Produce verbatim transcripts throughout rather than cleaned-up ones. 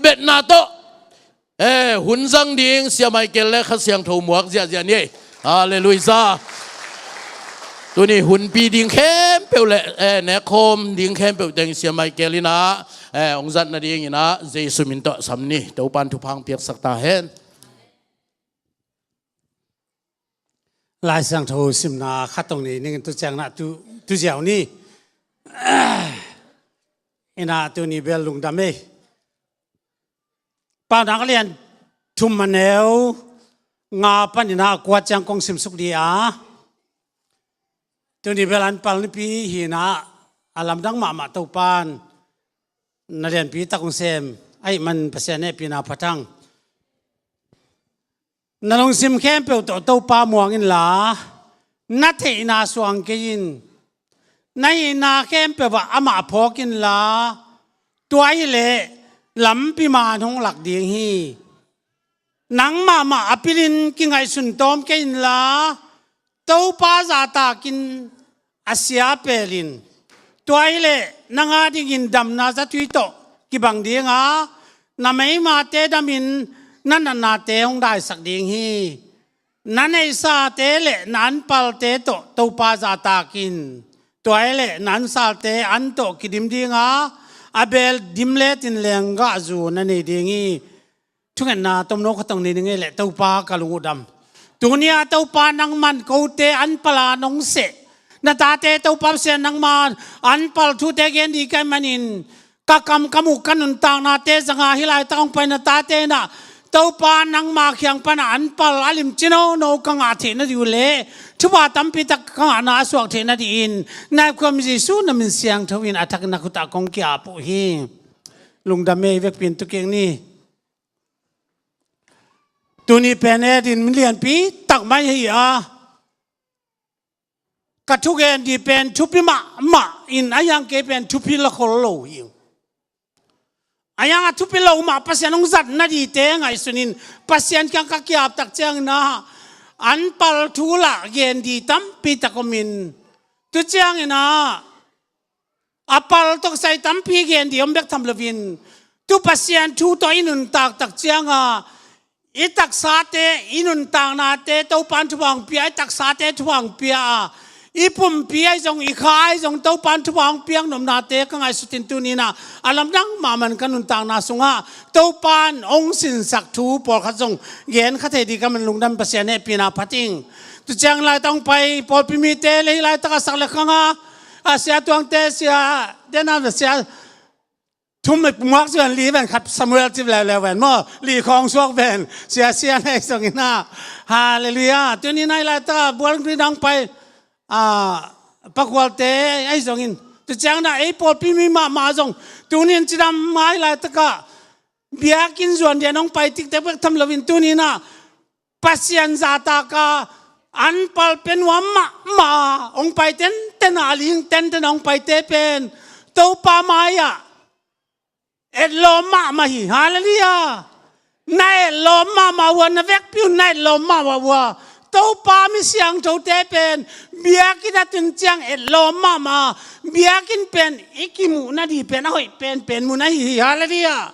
petna tawh, eh, hun zang ding Sia Michael le Kha Siangtho muak ziahziah ni. Halleluiah. Tuni hunpi ding khempeuh le, eh, nekkhawm ding khempeuh teng Sia Michael in ah, eh, hong zat nadingin ah Jesu min tawh sam ni. Topan thupha hong piaksak ta hen. Lai Siangtho simna khat tawh nei ning in tu ciang na tu, tu ziau ni. Ina tuni bel lungdam ei. Paunak lian thum a neu nga pan ina kua ciang kong simsuk di a. Tuni bel an pal nipi hi ina a lamdang mahmah Topan na lianpi tak hong sem ahih man Pasian hehpihna phat hang. Na lungsim khempeuh tawh Topa muang inla, na theihna suang kei in. Na hihna khempeuh ah amah phawk inla, tua hileh lampi man hong lak ding hi. Nang mahmah a pilin kingaihsun tawm kei inla, Topa zahtakin a sia pelin. Tua hileh nang a dingin damna zatui tawh kibang dinga, na meimate damin na natnate hong daisak ding hi. Na neihsate le na anpalte tawh Topa zahtakin. Tua hileh na ansalte an tawh kidim dinga, a beel dimletin lenggah zu na nei ding hi. Thungetna tomno khat hong nei ning ei leh Topa ka lung uh dam. Tuni-ah Topa nangman kote anpal a nong seh. Na tate Topa Pasian nangman anpal thute gen ding ka hih manin ka kamkam uh ka nuntaknate zanga hih laitak hong pai na tate inah Topa nangma kiang pana anpal a limci nono ka ngah theih nadih uh leh thupha tampitak ka ngahna a suak theih nadih in na hehkhuam Jesu na min siangtho in a thakin na khutah kong ki-ap uh hi. Lungdam ei, vekpi in tu kik ni. Tuni pen e din min lianpi tak mai hi a, ka thugen dih pen thupi mahmah in a hiang kei pen thupi lakhol lo hi. A hiang a thupi lo mah Pasian hong zat nadihte ngaihsun in Pasian kiang ka ki-ap tak ciangin ah anpal thu lah gen dih tampi tak om in tu ciangin ah a pal tawh kisai tampi gen dih om bek tham loin tu Pasian thu tawh i nuntak tak cianga i taksate i nuntaknate Topan thupha hong pia, i taksate thupha hong pia a i pumpi ahi zong i kha ahi zong Topan thupha hong piak nopnate ka ngaihsutin tuni inah a lamdang mahmah in ka nuntakna sungah Topan hong sinsak thu pawlkhat zong gen kha thei dih ka hih manin lungdam, Pasian hehpihna phat ing. Tu ciang laitak hong pai pawlpi mite le hih laitak a sak le khanga a sia tuangte, sia dena sia thum muak zuan li ven, khat Samuel cip leuleu ven maw, li khawng suak ven, sia sia nei zongin ah. Halleluiah. Tuni inah hih laitak a bual ring dang pai a pakhualte ahi zongin tu ciang inah ei pawlpi mi mahmah zong tuni in cidam a hih laitak ah biakinn zuan dian hong pai tiktek bek tham loin tuni inah Pasian zahtak a anpal pia nuam mahmah hong pai tenten a, a ling tenten a hong paite pen Topa mai-ah etlawm mahmah hi. Halleluiah. Na etlawm mahmah uh a, na vekpi un na etlawm mahmah uh a, Topa mi siangthote pen biakinn a tun ciang etlawm mahmah a, biakinn pen i kimuh nadih pen a hoih penpen mun ahi hi. Halleluiah.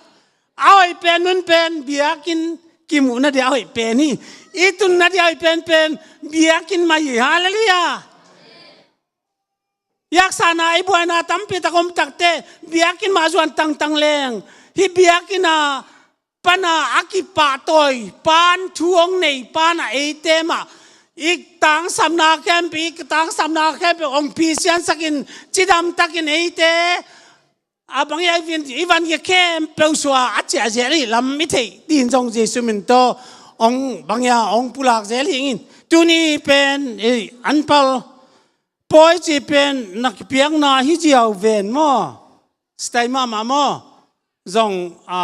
A hoih pen mun pen biakinn kimuh nadih a hoih pen hi. I tun nadih a hoih penpen biakinn mah hi. Halleluiah. Yaksana i buaina tampi tak om takte biakinn mah zuan tangtang leng hih biakinn a pana a kipahtawi pan thu hong nei pana eite mah i tangsapna khempeuh, i tangsapna khempeuh hong phisiansakin cidamtakin eite a bang hia i van, i van hia khempeuh sua a ciah zel hi lam i theih dih in zong Jesu min tawh hong bang hia hong pulak zel hi ing. Tuni pen ei anpal pawi ci pen na kipiakna hi ziau ven maw? Sitai mahmah maw? Zong a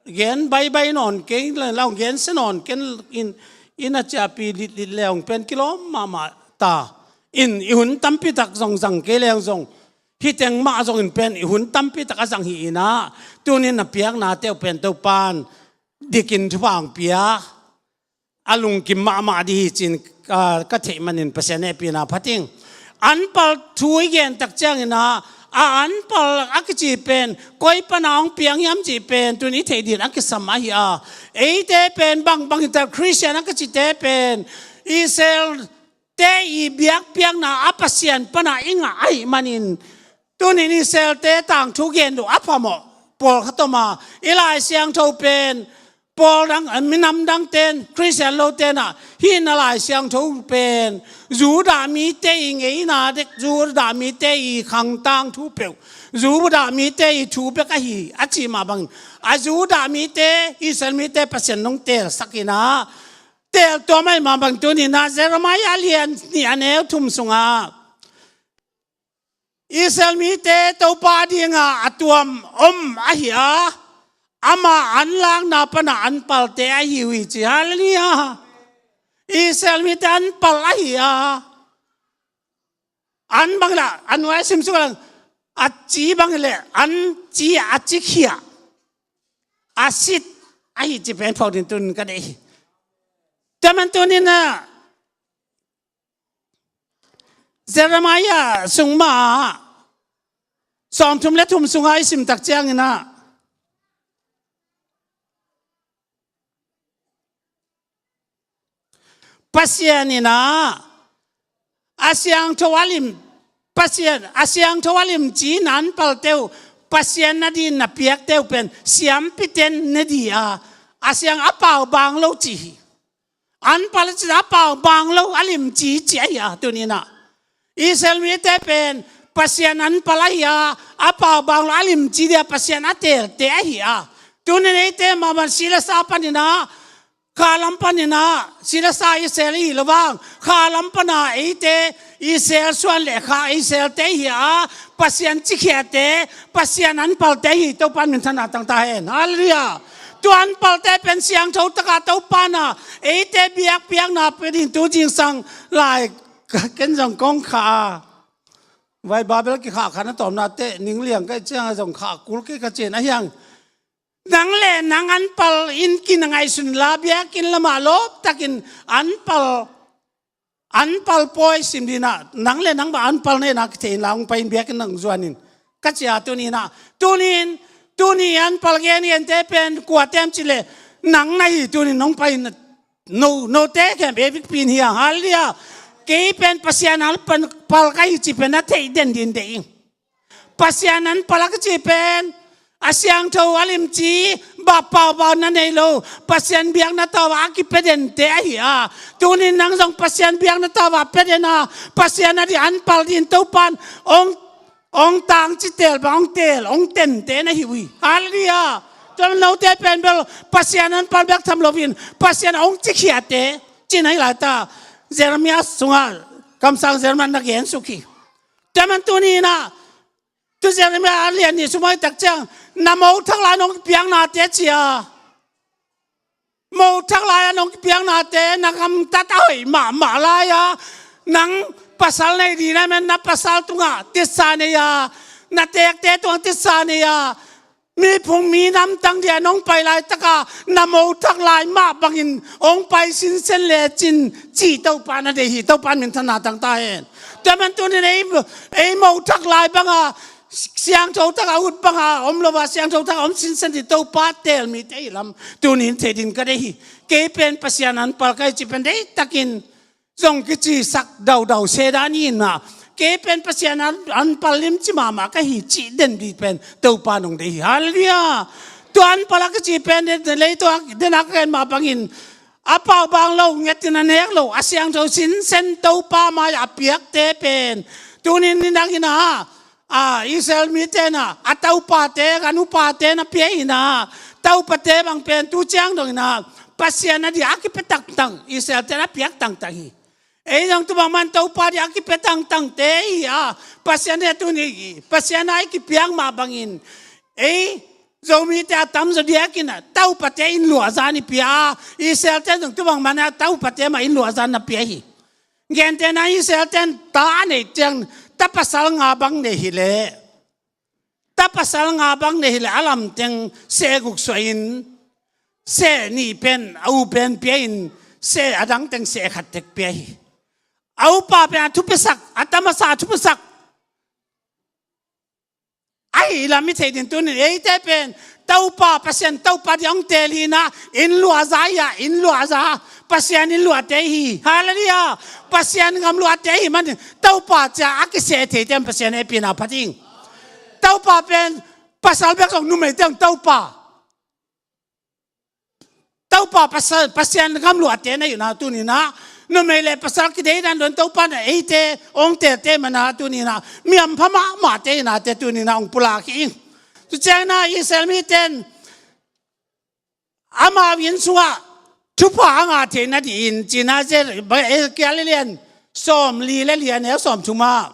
gen baibai nawn kei le lau gen se nawn ken in, in a ciahpi litlit le hong pen kilawm mahmah ta in i hun tampi tak zong zang kei leng zong hih teng mah zongin pen i hun tampi tak a zang hi inah tunin na piaknate uh pen Topan dikin thupha hong pia a lungkim mahmah dih hi cin, ah, ka theih manin Pasian hehpihna phat ing. Anpal thu i gen tak ciangin ah a anpal a kici pen koi pana hong piang hiam cih pen tuni i theih ding a kisam ahi a. Eite pen bangbang hi ta, Khristian a kicite pen Israel te i biakpiakna a Pasian pana i ngah ahih manin, tunin Israelte tangthu gen uh a phamawh pawlkhat om a, i Lai Siangtho pen pawl dang, minam dangte in, Khristian lote in ah, hih na Lai Siangtho pen Judah mite i ngeina dek, Judah mite i khang tangthu peuh, Judah mite i thu bek ahi a cih mah bangin, a Judah mite, Israel mite Pasian nong teelsak in ah, teel tuam ahih mah bangin tunin ah Jeremiah lian nih a neu thum sungah Israel mite Topa dinga a tuam om ahi a, ama anlakna pana anpalte ahi uh hi ci. Halleluiah. Israel mite anpal ahi a, an bang la, an uai sim suk lang, a ci bang le, an ci a cikhia, a sit ahi ci pen phawk ding tun ka deih hi. Tua man tunin ah Jeremiah sung mah sawmthum le thum sungah i sim tak ciangin ah Pasian in ah a siangtho a lim, Pasian a siangtho a limci na anpalte uh, Pasian na ding na piakte uh pen siampite na ding a, a siang a pau bang lo ci hi. Anpal a cih a pau bang lo a limci ci ahi a, tunin ah Israel mite pen Pasian anpal ahi a, a pau bang lo a limci dia Pasian a teelte ahi a. Tunin eite mahmah si le sa panin ah, kha lam panin ah, si le sa Israel i hi lo vang, kha lam pana eite Israel suan le kha Israelte hi a, Pasian cikhiate, Pasian anpalte hi, Topa in minthanna tang ta hen. Halleluiah. Tua anpalte pen siangtho taka Topa in ah eite biakpiakna pia ding tu zingsang lai ken zong kong kha a. Vai Babel kikhah kha na tawmna teh ning liang kai ciang a zong khah kul kei ka cin a hiang. Nang le nang anpal in kin a ngaihsun la, biakinn lamah lawptakin anpal, anpal pawi sim ding ah, nang le nang bang anpal na hi na kithei in la hong pai in, biakinn nang zuan in ka ci a, tunin ah, tunin, tuni anpal gengente pen kuate hiam cih leh nang na hi, tunin nong pai in, no, note khempeuh ei vikpi in hi a, halleluiah. Kei pen Pasian anpal ka hi cih pen na theih den ding deih ing. Pasian anpal a kici pen a siangtho a limci, ba pau bang na nei lo, Pasian biakna tawh a kipia dente ahi a. Tunin nang zong Pasian biakna tawh a pia den a, Pasian a ding anpal ding Topa in hong, hong tangci teel bang hong teel, hong tente na hi uh hi. Halleluiah. Tua note pen bel Pasian anpal bek tham loin Pasian hong cikhiate ci na hi lai ta. Jeremiah sungah kamsang Jeremiah na gen suk hi. Tua man tunin ah, tu Jeremiah a lian nih sung mah i tak ciang, na mothak lai nong piaknate ci a. Mothak lai a nong piaknate, na gamtat a hoih mahmah lai a, nang pasal nei ding na men na pasal tungah titsa nei a, na teekte tungah titsa nei a, miphung minam tang dia nong pai laitaka na mothak lai mah bangin hong pai sinsen lecin cih Topa na deih hi. Topa in minthanna tang ta hen. Tua man tunin ei, ei mothak lai banga siangtho taka ut banga om lo a, siangtho taka om sinsen ding Topa teel mite hi lam tunin thei ding ka deih hi. Kei pen Pasian anpal ka hi cih pen deihtakin zong kicisak daudau se dan in ah, kei pen Pasian an, anpal limci mahmah ka hi cih den ding pen Topa nong deih hi. Halleluiah. Tua anpal a kici pen den, leitung a den a ka gen mah bangin a pau bang lo, ngetin a nek lo, a siangtho sinsen Topa mai a piakte pen tunin ni nang in ah, a, Israel mite in ah a taupate, a nupate na pia in ah, taupate bang pen tu ciang dong in ah Pasian a ding a kipia tangtang, Israelte na piak tangtang hi. Ei zong tu bangmah in Topa ding a kipia tangtangte hi a, Pasian ding a tuni, Pasian a i kipiak mah bangin ei Zomite a tamzaw diakin a taupate in luahza in i pia a, Israelte zong tu bangmah in a taupate mah in luahza in na pia hi. Gentehna Israelte in ta a neih ciang ta pasal nga bang nei hi leh, ta pasal nga bang nei hi leh a lamteng seh guk suah in, seh nih pen a u pen pia in, seh a dang teng seh khat tek pia hi. A upa pen a thupiasak, a ta masa a thupiasak, Hi lam i theih ding tunin eite pen Topa, Pasian Topa dia hong teel hi na, inn luahza hi a, inn luahza. Pasian inn luahte hi. Halleluiah. Pasian gam luahte hi manin Topa cia a kiseh theite in Pasian hehpihna pha ding. Topa pen pasal bek zong, numeite zong Topa. Topa pasal, Pasian gam luahte na hi na tuninah, numei le pasal kideidan don Topa na eite hong teelte mana tuninah, mi hampha mahmahte inate tuninah hong pulak hi. Tuciangna Israel mite in amau inn sungah thupha a ngah theih nadingin cina Ezekiel lian sawm li le lian e sawm thuma.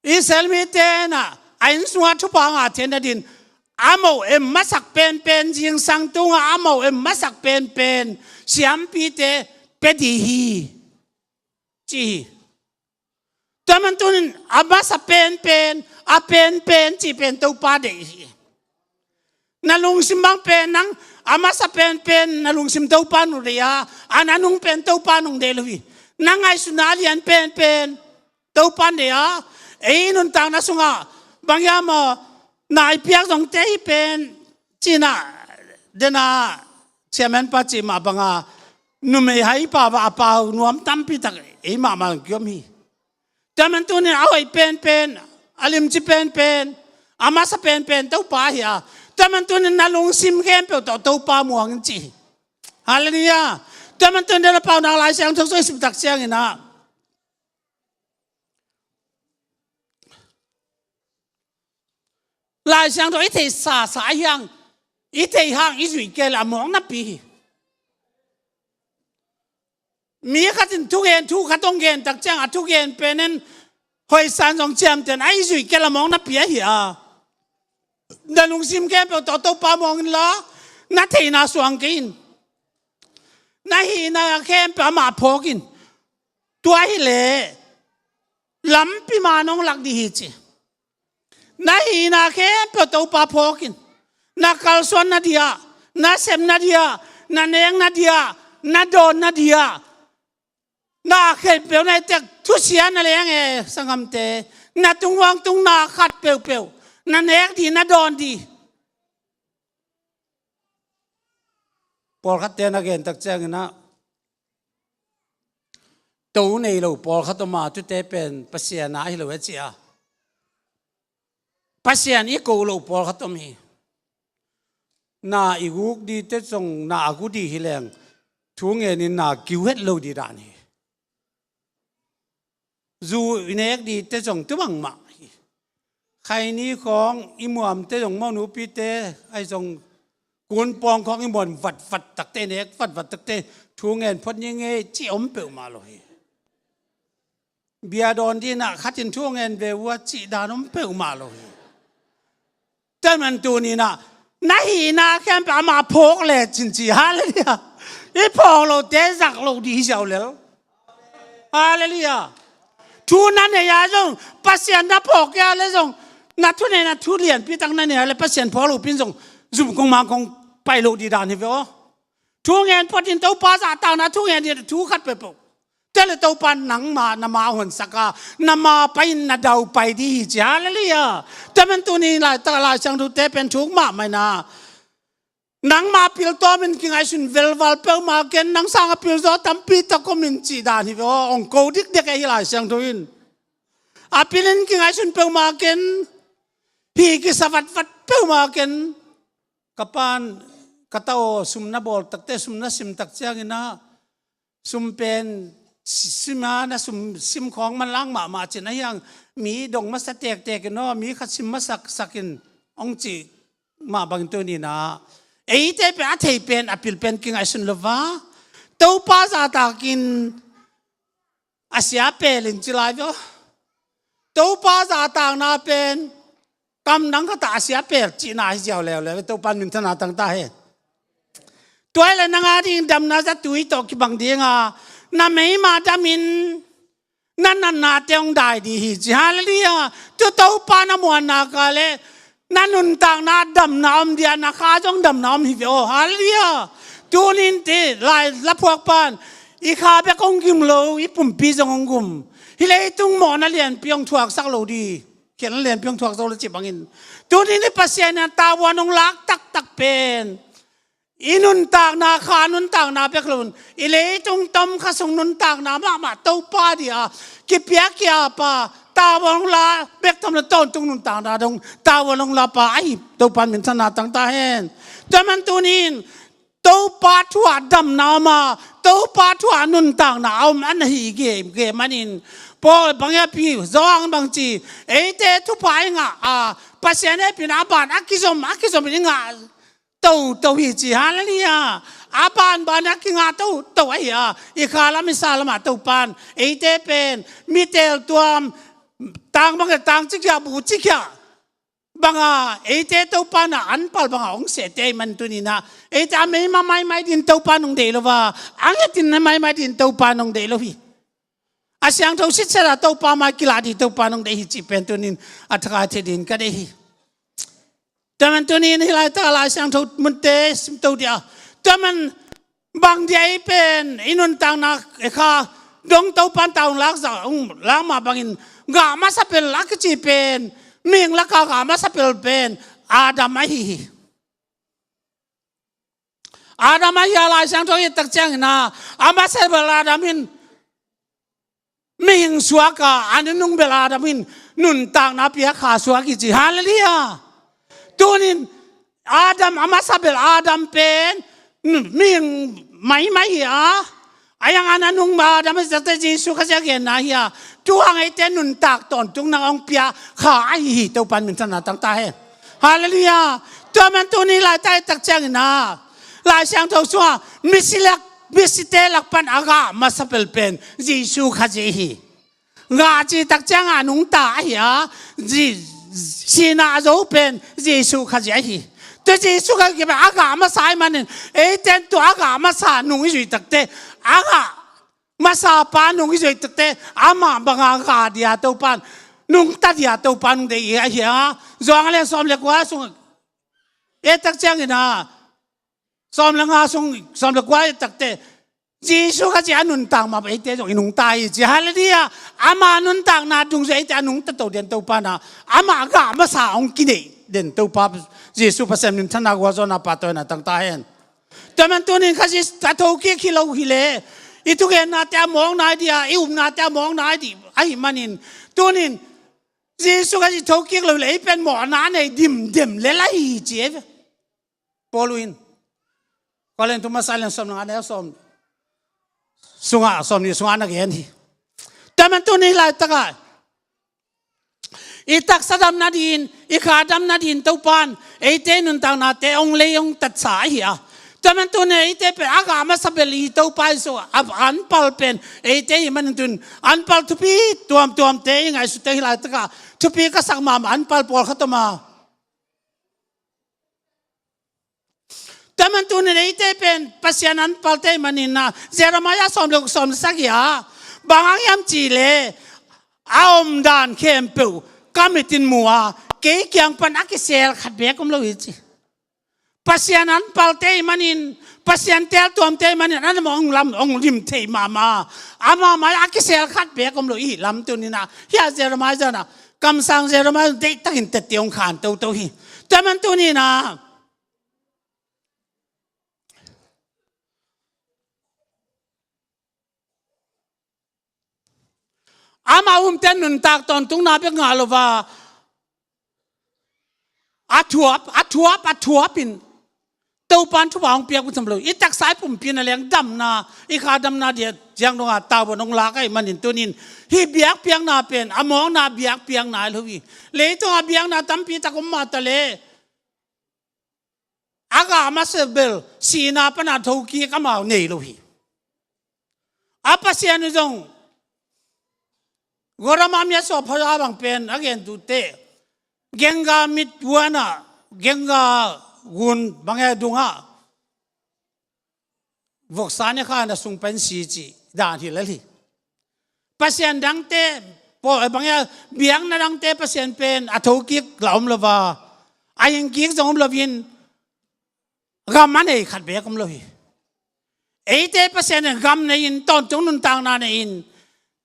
Israel mite na a inn sungah thupha a ngah theih nadin a moh em masak penpen, zingsang tungah a moh em masak penpen siampite pia ding hi, ci hi. Tua man tunin a masa penpen, a penpen cih pen Topa deih hi. Na lungsim bang pen nang a masa penpen na lungsim Topa nung deih a, a na nung pen Topa nung deih lo hi. Na ngaihsutna a lian penpen Topa deih a, ei nuntakna sungah bang hiam aw, na i piak zongte hi pen, cina dena chairman pa cih mah banga numei hai pa va a pau nuam tampi tak ei mahmah kiom hi. Tua man tunin a hoih penpen, a limci penpen, a masa penpen Topa hi a. Tua man tunin na lungsim khempeuh tawh Topa muang in ci hi. Halleluiah. Tua man tunin na pau nak Lai Siangtho sung i sim tak ciangin ah, Lai Siangtho i theih sasa a hiang, i theih hang i zuih kei le a mawk napi hi. Mi khat in thugen, thu khat hong gen tak ciang a thugen pen in hoihsan zong ciamten a i zuih kei le a mawk napi ahi a. Na lungsim khempeuh tawh Topa muang in la, na theihna suang kei in. Na hihna khempeuh amah phawk in. Tua hileh lampi man hong lak ding hi ci. Na hihna khempeuh Topa phawk in. Na kalsuan na dia, na sem na dia, na nek na dia, na dawn na dia, na khempeuh na i tek thusia na leng e, sanggamte. Na tunghuang tung na khat peuhpeuh na nek ding, na dawn ding. Pawlkhatte na gen tak ciangin ah, to nei lo pawlkhat om a, tute pen Pasian a hi lo e ci a. Pasian i ko lo pawlkhat om hi. Na i guk dingte zong na a gu ding hi leng, thu ngenin na kiu het lo ding dan hi. Zu i nek dingte zong tu bangmah hi. Khaini khawng i muamte zong, mawh nupite ahi zong, kunpawng khawng i muan vatvat takte, i nek vatvat takte, thu ngen phot ni ngei cih om peuhmah lo hi. Bia dawn dingin ah khat in thu ngen ve uh a cih dan om peuhmah lo hi. Tua man tuninah na hihna khempeuh amah phawk lecin ci. Halleluiah. I phawk lote zak lo ding hi ziau lel. Halleluiah. Thu na nei a zong, Pasian na phawk kei a le zong, na thuneihna thu lianpi tak na nei a le Pasian phawk lopi in zong zum kong mang kong pai lo ding dan hi ve aw. Thu ngen photin Topa zahtakna thu ngen ding thu khat peuhpeuh. Tua le Topa nangma na ma honsak a, na ma pai in na dau pai ding hi ci. Halleluiah. Tua man tuni lai, ta Lai Siangthote pen thuk mahmah ina. Nangma pil tawmin kingaihsun velval peuhmah ken, nang sanga pilzaw tampi tak om in cih dan hi ve aw, hong ko dikdek e hi Lai Siangtho in. A pilin kingaihsun peuhmah ken, hi kisa vatvat peuhmah ken. Ka pan, ka ta aw, sum na bawl takte, sum na sim tak ciangin ah, sum pen si-, sim a, na sum sim khawng manlang mahmah cin a hiang, mi dong masa tektek in aw, mi khat sim masaksak in hong cih mah bangin tuni-in ah, eite pen a thei pen, a pil pen kingaihsun lo va, Topa zahtakin a sia pel in ci lai ve aw. Topa zahtakna pen kam dang khat ah a sia pel cihna hi ziau leuleu, Topa in minthanna tang ta hen. Tua hi leh nang a ding damna zatui tawh kibang ding a, na meima damin na natnate hong dai ding hi ci. Halleluiah. Tu Topa na muanna ka le Na nuntakna damna om dia, na kha zong damna om hi ve aw. Halleluiah. Tunin te lai laphuak pan i kha bek hong gim lo, i pumpi zong hong gum. Hih leitung mawhna lianpi hong thuaksak lo di. Khialhna lianpi hong thuaksak lo ci bangin, tunin i Pasian in tavuan hong lak taktak pen i nuntakna, kha nuntakna bek lo in, i leitung tom kha sung nuntakna mahmah Topa dia kipiak kiapa, tavuan hong la bek tom lo, tawntung nuntakna dong tavuan hong lapa ahi Topa in minthanna tang ta hen. Tua man tunin Topa thu ah damna om a, Topa thu ah nuntakna a om a na hi gige manin, Paul bang a pi zong bang ci, eite thupha i ngah a, Pasian hehpihna a ban a kizom a kizom in i ngah toto hi ci. Halleluiah. A banban a kingah toto ahi a, i kha lam i sa lamah Topan eite pen mi teltuam, tang bang tang cikhia, bu cikhia banga eite Topan a anpal banga hong sehte i man tuninah, eite a meima maimai din Topan hong deih lo va, a ngetin maimai din Topan hong deih lo hi. A siangtho sitset a Topa mai kilah di Topan hong deih hi cih pen tunin a thakai thei din ka deih hi. Tua man tunin hih laitak a Lai Siangtho munte simto dia, tua man bang dia i pen i nuntakna i kha dong Topan ta hong lak zah hong lak mah bangin, gah masa pel a kici pen, mihing laka gah masa pel pen Adam ahi hi. Adam ahi a, Lai Siangtho i tak ciangin a, a masa bel Adam in mihing suak a, a nunung bel Adam in nuntakna pia kha suak hi ci. Halleluiah. Tunin Adam, a masa bel Adam pen mihing maimai hi a, a yang a nunung Adam a zate Jesu Khazih a genna hi a, tu hang eite nuntak tawntung nang hong pia kha ahi hi. Topan minthanna tang ta hen. Halleluiah. Tua man tuni laitak i tak ciangin a, Lai Siangtho sungah misi lak, misite lak pan a gah masa pel pen Jesu Khazih hi. Gah cih tak ciangah a nungta ahi a, Ji-, sihna a zo pen Jesu Khazih ahi. Tua Jesu Khazih pen a gah masa ahi manin, eiten tua a gah masa nung i zuih takte, a gah masa pa nung i zuih takte, amah banga gah dia Topan, nungta dia Topan nung deih ahi a. Johan a lian sawm le kua sung, e tak ciangin a, sawm le nga sung, sawm le kua i takte, Jesu Khazih a nuntak mah eite zong i nungta hi ci. Halleluiah. Ama nuntakna dungzui eite a nungta to den Topa na, ama gah masa hong kineih den Topa Jesu Pasian minthanna gualzawhna pahtawina tang ta hen. Tua man tunin Khazih a thokik hi lo hi leh, i thugennate a mawkna hi dia, i upnate a mawkna hi di ahi manin, tunin Jesu Khazih thokik lo hi leh ei pen mawhna a nei dimdem lel ahi hi ci. Paul in Korin thu masa lian sawm le nga neu sawm sungah, sawm nih sungah na gen hi. Tua man tuni laitakah i taksa damna din, i kha damna din Topan eite nuntaknate hong lei hong tatsa ahi a. Tua man tuni eite pen a gah masa bel i Topa Jesu a anpal pen eite hi manin tun anpal thupi tuamtuamte i ngaihsute hi laitakah thupi ka sak mahmah anpal pawlkhat om a. Tua man tunin eite pen Pasian anpalte manin a, Jeremiah sawm le guk sawm le sagih ah bang hang hiam cih leh, a omdan khempeuh ka mitin mu a, kei kiang pan a kisel khat beek om lo hi ci. Pasian anpalte manin, Pasian teltuamte manin, a na mawh hong lam hong lim thei mahmah, amah mai a kisel khat beek om lo i hi lam tunin a, hia Jeremiah zana, kamsang Jeremiah deihtakin tette hong khan toto hi. Tua man tunin a, ama umte nuntak tawntungna bek ngah lo va, a thuap, a thuap, a thuap in Topan thupha hong piak uh sam lo. I taksa i pumpi na leng damna, i kha damna dia ciang dongah tavuan hong lak ahi manin tunin hih biakpiakna pen a mawkna biakpiakna hi lo hi. Leitungah biakna tampi tak om mah ta leh, a gah masa bel sihna pana thokik amau nei lo hi. A Pasian uh zong, Gora Mahmah a suah phaza bang pen a gen tute, Ganga mit vuana, Ganga gun bang e dungah voksa ne kha na sung pen si ci dan hi lel hi. Pasian dangte, paw, eh, bang e, biakna dangte Pasian pen a thokik la om lo va, A ing kik zong om loin, gam a nei khat beek om lo hi. Eite Pasian in gam nei-in, tawntung nuntakna nei-in,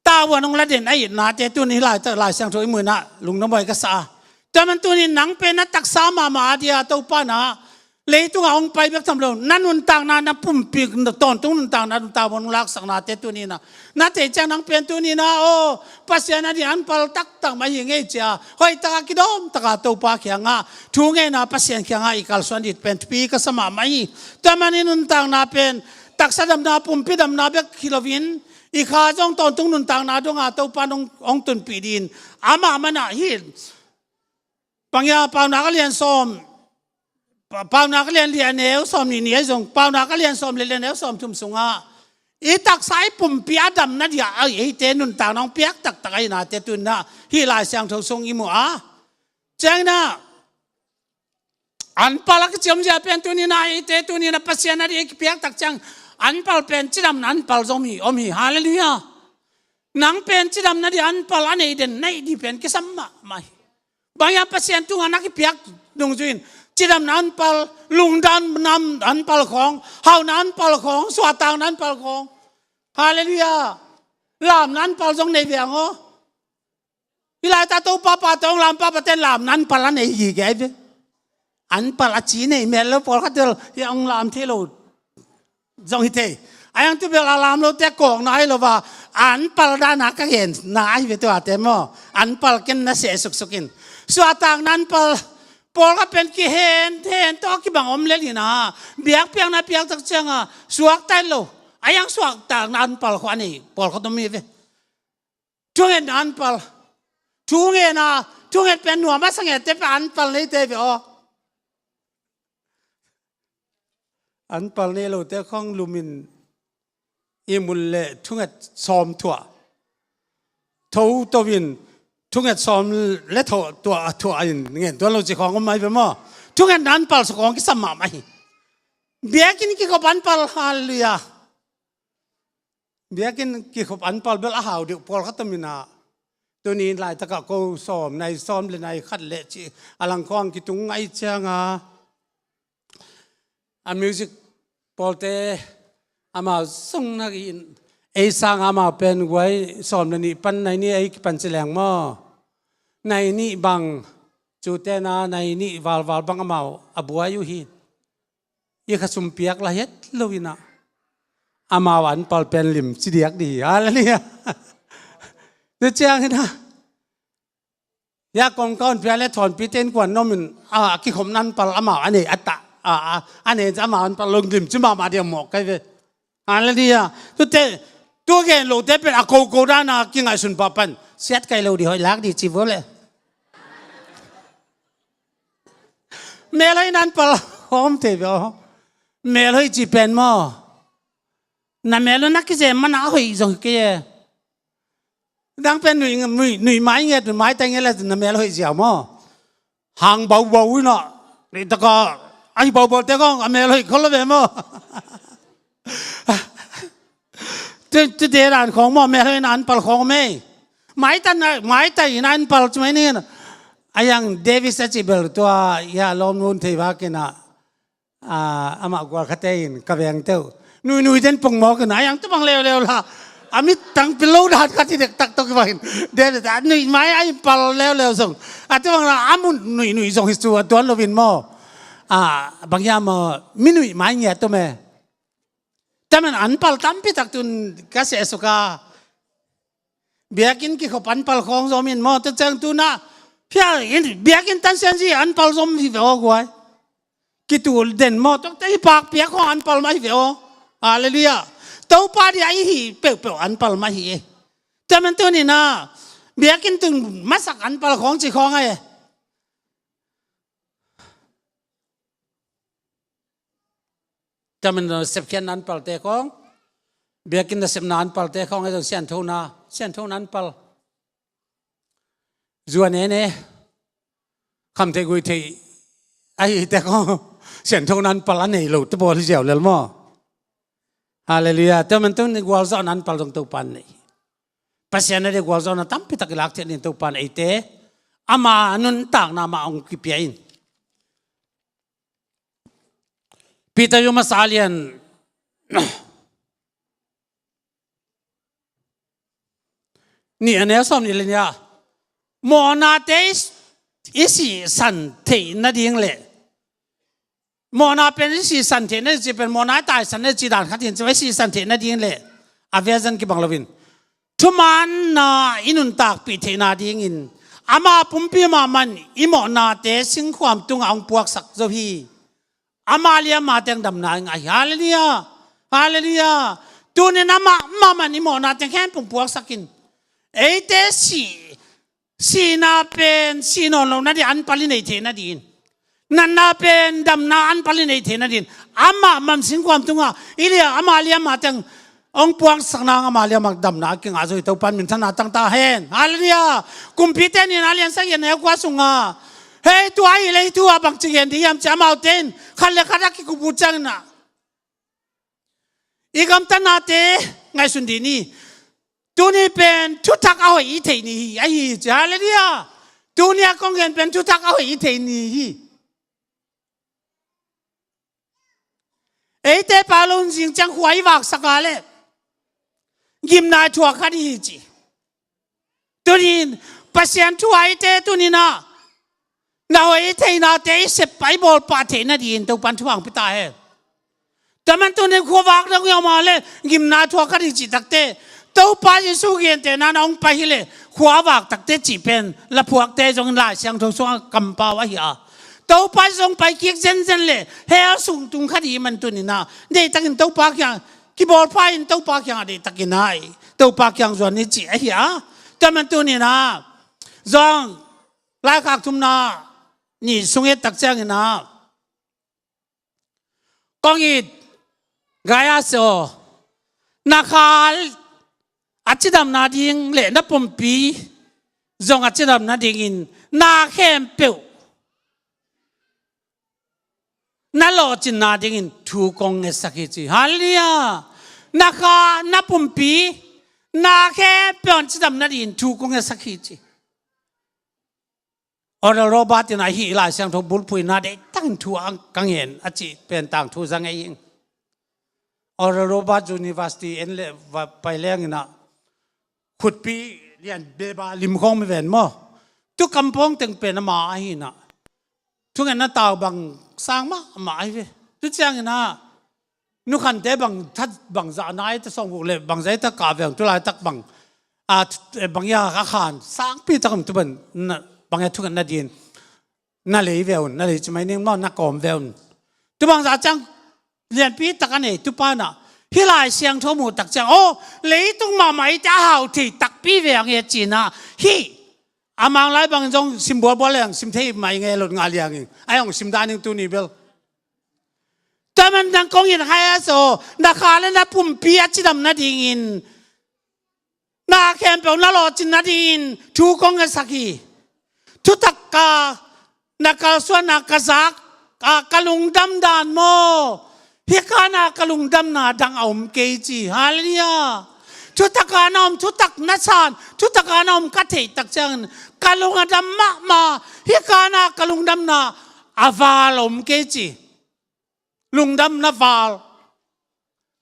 tavuan hong la den a itnate tuni Lai, Lai Siangtho i muh in ah lungdam huai ka sa a. Tua man tuni nang pen na taksa mahmah a dia Topa in ah leitungah hong pai bek tham lo, na nuntakna, na pumpi, na tawntung nuntakna, na tavuan hong laksaknate tuni in ah na theih ciang nang pen tuni in ah, aw, Pasian a ding anpal taktak mah hi ngei ci a, hoih taka kidawm taka Topa kiangah, thu ngeina Pasian kiangah i kalsuan ding pen thupi ka sa mahmah hi. Tua manin nuntakna pen taksa damna, pumpi damna bek hi loin, i kha zong tawntung nuntakna dong a Topa in hong, hong tunpih ding in amah man ah hi. Bang hiam, Paunak a lian sawm, Pa-, Paunak a lian li a neu sawm nih nih ahi zong, Paunak a lian sawm le lian neu sawm thum sungah i taksa i pumpi a damna dia a eite nuntakna hong piak taktak a inate tuni in ah hih Lai Siangtho sung i muh a. Ciangin ah anpal a kici omzia pen tuni in ah eite tuni in ah Pasian a ding i kipiak tak ciang anpal pen cidamna anpal zong hi om hi. Halleluiah. Nang pen cidamna ding anpal a nei den, nei ding pen kisam mahmah hi. Bang hiam, Pasian tungah na kipiak dungzui in cidamna anpal, lungdamna anpal khawng, hauhna anpal khawng, suahtakna anpal khawng. Halleluiah. Lamna anpal zong nei ve ang aw. Hih laitak Topa pa tawh hong lam pahpah ten lamna anpal a nei gige ahi ve. Anpal a ci nei mel lo, pawlkhat tel hiah hong lam thei lo zong hi thei. A hiang tu bel a lam lote kawkna ahi lo a, anpal dana ka genna ahi ve tuate maw. Anpal ken na seh suksuk in. Suahtakna anpal, pawlkhat pen kihen hen tawh kibang om lel hi na. Biakpiakna piak tak cianga suakta lo. A hiang suahtakna anpal khawng a nei pawlkhat om hi ve. Thungetna anpal. Thungetna, thunget pen nuam a sa ngette pen anpal neite ve aw. Anpal nei lote khawng lumin i mun le thunget sawm thuah, tho to in thunget sawm le tho thuah, thuah in ngen tuan lo ci khawng om ahi ve maw. Thungetna anpal sa khawng kisam mahmah hi. Biakinn kikhop anpal, halleluiah. Biakinn kikhop anpal bel a hau deuh pawlkhat om in ah, tuni in laitakah ko sawm, nai sawm le nai khat le ci a lang khawng kitung ahih cianga, a music pawlte amau sungna in ei sanga amau pen guai sawm le nih pan nai nih ei kipan ci leng maw. Nai nih bang, cutena nai nih valval bang amau a buai uh hi. I khasum piak la het lo in ah, amau anpal pen lim ci diak ding hi. Halleluiah. Tua ciangin ah, ya kong kaun pia le thawnpi ten kuan nom in, a kikhopna anpal amau a nei a ta, a, a, a nei amau anpal lunglim ci mahmah diam mawk kai ve. Halleluiah. Tute, tua gen lote pen a koko dana kingaihsun pah pan siat kai lo ding, hoih lak ding ci vua le. Melhoihna anpal om thei ve aw. Melhoih ci pen maw, na melhoih na kizem mana a hoih zong hi kei e. Dang pen nuih, nuih, nuih mai nget, nuih mai tai nget le na melhoih ziau maw. Hang baubau in ah, nih taka ahi baubau te khawng a melhoih khol lo ve maw. Tu, tute dan khawng maw, melhoihna anpal khawng om ei. Maitai na, maitai na anpal cumai ning. A hiang Davis a ci bel tua, ya lawm nun thei vakin ah, a, amah gual khate in ka veng teuh. Nuih nuih den pong mawk in ah, a hiang tu bang leuleu la. A mit tang pil lo dan khat hi dektak tawh kibang in. Davis a nuih mai a anpal leuleu zong. A tu bang la a mun nuih nuih zong hi cu a tuan lo in maw. A, bang hiam maw, mi nuih mai ngiat tu me. Taman anpal tampi tak tun ka seh suk a. Biakinn kikhop anpal khawng zom in maw, tua ciang tuna. Phia in biakinn tan sian zi anpal zom hi ve aw guai. Kitul den maw, tok te i pak piak khawng anpal mah hi ve aw. Halleluiah. Topa dia i hi peuhpeuh anpal mah hi e. Taman tuni na. Biakinn tun masak anpal khawng ci khawng a e. Tamin sepkhiatna anpalte khawng, biakinn nasepna anpalte khawng, ei zong sianthona, sianthona anpal. Zuan ene, khamtheih guihtheih ahite khawng, sianthona anpal a nei lo te pawl hi ziau lel maw. Halleluiah. Tua man tuni gualzawhna anpal zong Topa in nei. Pasian a dia gualzawhna tampi tak i lak theih ding Topa in eite ama nuntakna mah hong kipia in. Peter yu masa lian nih a neu sawm nih le nih ah, mawhnate i, i sihsan theih nading le mawhna pen i sihsan theih nading ci pen mawhna i taisan nading ci dan khat hi in ci, i sihsan theih nading le a vision kibang loin thumaanna i nuntakpih theihna dingin ama pumpi mahmah in i mawhnate singkhuam tungah hong puaksak zo hi. Ama liama teng damna i ngah hi. Halleluiah. Halleluiah. Tunin amah mahmah in i mawhna teng khempeuh puaksak in eite sih, sihna pen sih nawn lo nading, an pal i neih theih nadingin, natna pen damna an pal i neih theih nadingin amah mahmah in singkhuam tungah i lia, ama liama teng hong puaksak nang, ama liama damna a kingah zo hi. Topan minthanna tang ta hen. Halleluiah. Kumpite nihna lian sagih a neu kua sungah, hei, tua ahih leh hih thu ah bangci gen ding hiam ci-a amaute in khat le khat a kikup uh ciangin ah, i gamtatnate ngaihsun dih ni. Tuni pen thuthak a hoih i theih ni hi, ahi hi ci. Halleluiah. Tuni a kong gen pen thuthak a hoih i theih ni hi. Eite pa lo in zing ciang khua i vaksak a leh gimna i thuak khat i hi ci. Tunin Pasian thu a eite tunin ah na hoih i theihnate i sep pah, i bawl pah theih nadingin Topan thupha hong pia ta hen. Tua man tunin khuavak dong i om a leh gimna i thuak khat i cih takteh, Topa Jesu gentehna na hong pai hi leh khua vak takteh cih pen laphuakte zong in Lai Siangtho sungah kampau ahi a, Topa Jesu hong pai kik zenzen leh hell sung tung khat i hih man tunin ah deihtakin Topa kiang, kibawlpha in Topa kiangah deihtakin ah Topa kiang zuan i cih ahi a. Tua man tunin ah zong Laikhak thumna nih sung i et tak ciangin ah, kong it Gaius aw, na kha a cidam nading le na pumpi zong a cidam nadingin na khempeuh na lawhcinna dingin thu kong ngetsak hi ci. Halleluiah. Na kha, na pumpi, na khempeuh a cidam nadingin thu kong ngetsak hi ci. Oral Robert in a hih Lai Siangtho bulphuhna deihtakin thu a ka ngen a cih pen tangthu za ngei ing. Oral Robert University en le va pai leng in ah khutpi lian beba lim khawng mi ven maw? Tu kampawng teng pen ama ahi in ah thungetna tau bang sang mahmah ahi ve. Tu ciangin ah nukhante bang that bang zah nai ta sawng vuk le bang zah ta kah veng tu laitak bang a bang ia a khan sangpi tak om tu ban bang ia thungetna din na lei ve un, na lei ci mai ning maw, na kawm ve un. Tu bang zah ciang lianpi tak a nei tu pan ah hih Lai Siangtho muh tak ciang aw, leitung mahmah i te a hau thei takpi ve ang e ci in ah hih a Mang lai bangin zong sim bualbual leng sim thei mah i ngei lot ngah liang ing. Ai hong sim dan ing tuni bel. Tua man nang kong in hai a so na kha le na pumpi a cidam nadingin na khempeuh na lawhcin nadingin thu kong ngetsak hi. Thutak ka na kalsuanna ka zak a ka lungdam dan maw? Hih kana ka lungdamna dang a om kei ci. Halleluiah. Thutak a na om, thutak na san, thutak a na om ka theih tak ciangin ka lung a dam mahmah. Hih kana ka lungdamna a val om kei ci. Lungdamna val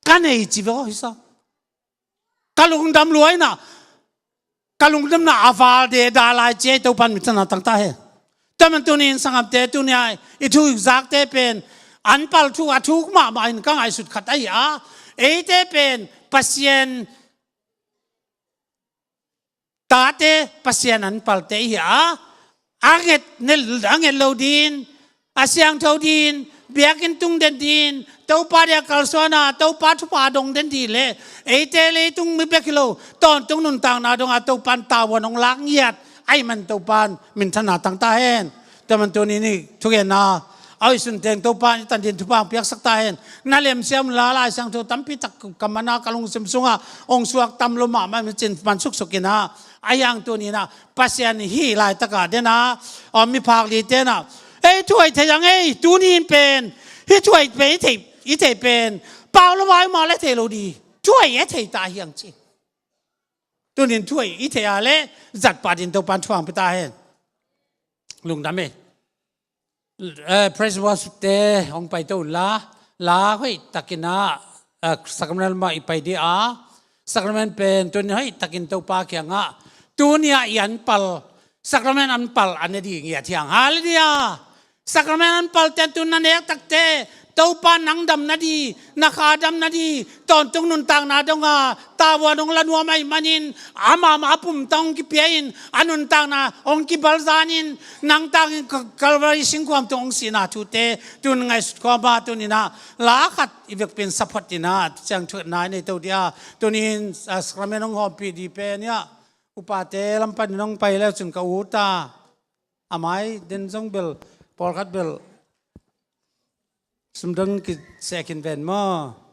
ka nei ci ve aw hi sa. Ka lungdam luaina ka lungdamna a val de da lai ci ei Topan minthanna tang ta he. Tua man tunin sanggamte tuni a i thu i zakte pen an pal thu a thuk mahmah in ka ngaihsut khat ahi a, eite pen Pasian tate, Pasian an palte hi a, a nget, a nget lo din, a siangtho din, biakinn tung den din, Topa dia kalsuana, Topa thupha dong den din le eite leitung mi bek hi lo tawntung nuntakna donga Topan tavuan hong lak ngiat ahih man Topan minthanna tang ta hen. Tua man tuni ni thugenna a hoih sun teng Topa i tan din thupha hong piaksak ta hen. Na lemsiam la Lai Siangtho tampi tak ka man a ka lungsim sunga hong suak tam lo mahmah mi cin man suksuk in a, a hiang tuni na Pasian hih laitaka den a om mi phak li te na ei thu ai thei ang ei, tuni in pen hih thu ai pe i thei, i thei pen pau lo vai ma le thei lo di, thu ai e thei ta hiang ci. Tunin thu ai i thei a le zat pa din Topan thu hong pe ta hen. Lungdam e. Eh, praise worship te hong pai to un la. La hoih takin ah, eh, sacrament mah i pai dih a, sacrament pen tuni hoih takin Topa kiangah tuni ah i an pal, sacrament an pal a ne dih ngiat hiang. Hallelujah. Sacrament an palte tun na nek takte Topa nang dam na dih, na kha dam na dih, tawntung nuntakna dong a tavuan hong la nuam ahih manin ama mah a pumtang hong kipia in a nuntakna hong kibalzan in nang tangin Ka-, Calvary singkhuam tung hong sihna thute tun ngaihsut khawm a, tuninah la khat i vekpi in support inah ciang thuatna i nei to dih a, tunin, ah, sacrament hong hawmpih dih pen iah upate lam panin hong pai leu cun ka ut a, a mai den zong bel pawlkhat bel sumdon kiseh khin ven maw?